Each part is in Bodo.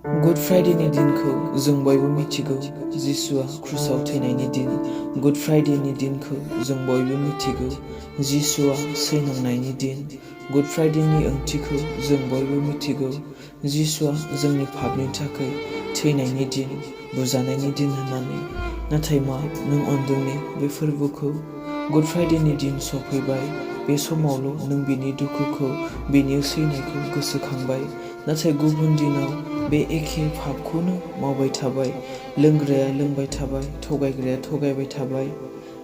गुड फ्राइडेनि दिनखौ जों बयबो मिथिगौ जिसुआ क्रुसाव थैनायनि दिन। गुड फ्राइडेनि दिनखौ जों बयबो मिथिगौ जिसुआ सैनांनायनि दिन। गुड फ्राइडेनि ओंथिखौ जों बयबो मिथिगौ जिसुआ जोंनि पापनि थाखाय थैनायनि दिन, बुजानायनि दिन होननानै। नाथाय मा नों अनदों ने बे फोरबोखौ? गुड फ्राइडेनि दिन सफैबाय, बे समावल' नों बिनि दुखुखौ, बिनि सैनायखौ गोसोखांबाय। नाथाय गुबुन दिनाव बे एखे पापखौनो मावबाय थाबाय। लोंग्राया लोंबाय थाबाय, थगायग्राया थगायबाय थाबाय,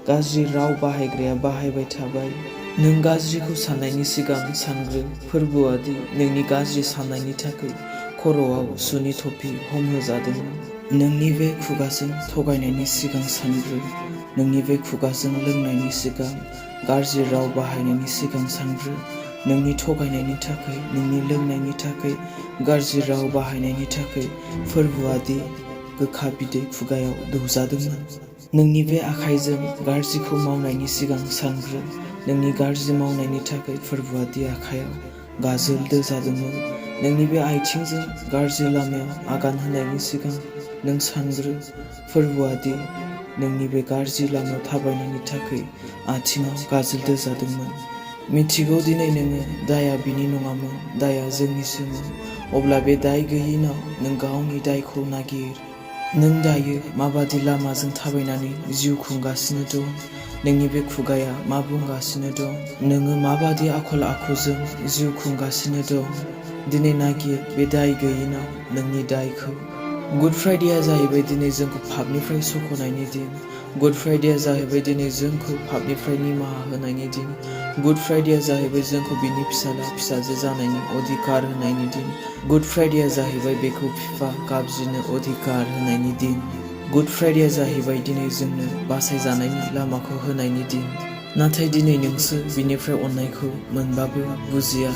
गाज्रि राव बाहायग्राया बाहायबाय थाबाय। नों गाज्रिखौ साननायनि सिगां सानग्रो फोरबोआ दि नोंनि गाज्रि साननायनि थाखाय खर'आव सुनि थफि हमहोजादोंमोन। नोंनि बे खुगाजों थगायनायनि सिगां सानग्रो, नोंनि बे खुगाजों लोंनायनि सिगां, गाज्रि राव बाहायनायनि सिगां सानग्रो। नोंनि थगायनायनि थाखाय, नोंनि लोंनायनि थाखाय, गाज्रि राव बाहायनायनि थाखाय फोरबोआ दि गोखा बिदै खुगायाव दौजादोंमोन। नोंनि बे आखाइजों गाज्रिखौ मावनायनि सिगां सानग्रो, नोंनि गाज्रि मावनायनि थाखाय फोरबोआ दि आखायाव गाजोल दोजादोंमोन। नोंनि बे आथिंजों गाज्रि लामायाव आगान होनायनि सिगां नों सानग्रो फोरबोआ दि नोंनि बे गाज्रि लामायाव थाबायनायनि थाखाय आथिङाव गाजोल दोजादोंमोन। मिथिगौ दिनै नोङो दायआ बिनि नङामोन, दायआ जोंनिसोमोन। अब्ला बे दाय गैयिनाव नों गावनि दायखौ नागिर। नों दायो माबादि लामाजों थाबायनानै जिउ खुंगासिनो दं? नोंनि बे खुगाया मा बुंगासिनो दं? नोङो माबादि आखल आखुजों जिउ खुंगासिनो दं? दिनै नागिर बे दाय गैयिनाव नोंनि दायखौ। गुड फ्राइडेआ जाहैबाय दिनै जोंखौ पापनिफ्राय सख'नायनि दिन। गुड फ्राइडेआ जाहैबाय दिनै जोंखौ पापनिफ्राय निमाहा होनायनि दिन। गुड फ्राइडेआ जाहैबाय जोंखौ बिनि फिसाला फिसाजो जानायनि अधिकार होनायनि दिन। गुड फ्राइडेआ जाहैबाय बेखौ बिफा गाबज्रिनो अधिकार होनायनि दिन। गुड फ्राइडेआ जाहैबाय दिनै जोंनो बासायजानायनि लामाखौ होनायनि दिन। नाथाय दिनै नोंसो बिनिफ्राय अननायखौ मोनबाबो बुजिया।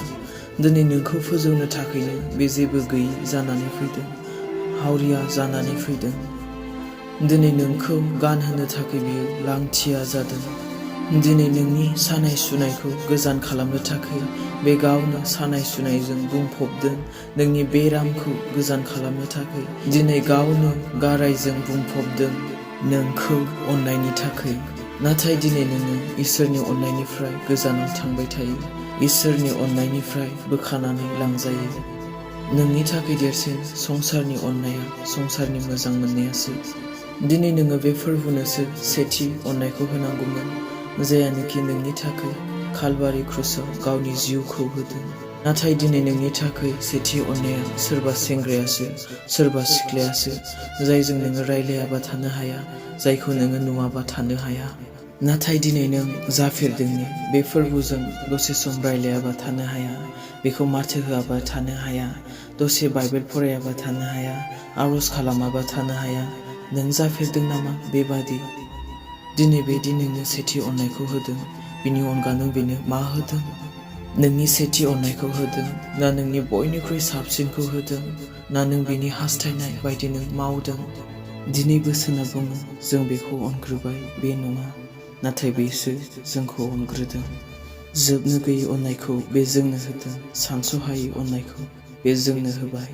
दिनै नोंखौ फोजौनो थाखायनो बे जेबो गैयि जानानै फैदों, हावरिया जानानै फैदों। दिनै नोंखौ गानहोनो थाखाय बियो लांथिया जादों। दिनै नोंनि सानाय सुनायखौ गोजान खालामनो थाखाय बे गावनो सानाय सुनायजों बुंफबदों। नोंनि बेरामखौ गोजान खालामनो थाखाय दिनै गावनो गारायजों बुंफबदों नोंखौ अननायनि थाखाय। नाथाय दिनै नोङो इसोरनि अननायनिफ्राय गोजानाव थांबाय थायो, इसोरनि अननायनिफ्राय बोखानानै लांजायो। नोंनि थाखाय देरसिन संसारनि अननाया, संसारनि मोजां मोननायासो। दिनै नोङो बे फोरबोनोसो सेथि अननायखौ होनांगौमोन, जायानोखि नोंनि थाखाय कालभारि क्रुसाव गावनि जिउखौ होदों। नाथाय दिनै नोंनि थाखाय सेथि अननाया सोरबा सेंग्रायासो, सोरबा सिख्लायासो, जायजों नोङो रायलायाबा थानो हाया, जायखौ नोङो नुवाबा थानो हाया। नाथाय दिनै नों जाफेरदों ने बे फोरबोजों दसे सम रायलायाबा थानो हाया, बेखौ माथो होआबा थानो हाया, दसे बाइबेल फरायाबा थानो हाया, आर'ज खालामाबा थानो हाया। नों जाफेरदों नामा बेबादि? दिनै बेदि नोंनो सेथि अननायखौ होदों, बिनि अनगा नों बेनो मा होदों? नोंनि सेथि अननायखौ होदों, ना नोंनि बयनिख्रुइ साबसिनखौ होदों, ना नों बिनि हास्थायनाय बायदि नों मावदों? दिनै बोसोना बुङो जों बेखौ अनग्रोबाय, बे नङा, नाथाय बेसो जोंखौ अनग्रोदों। जोबनो गैयै अननायखौ बे जोंनो होदों, सानस'हायै अननायखौ बे जोंनो होबाय।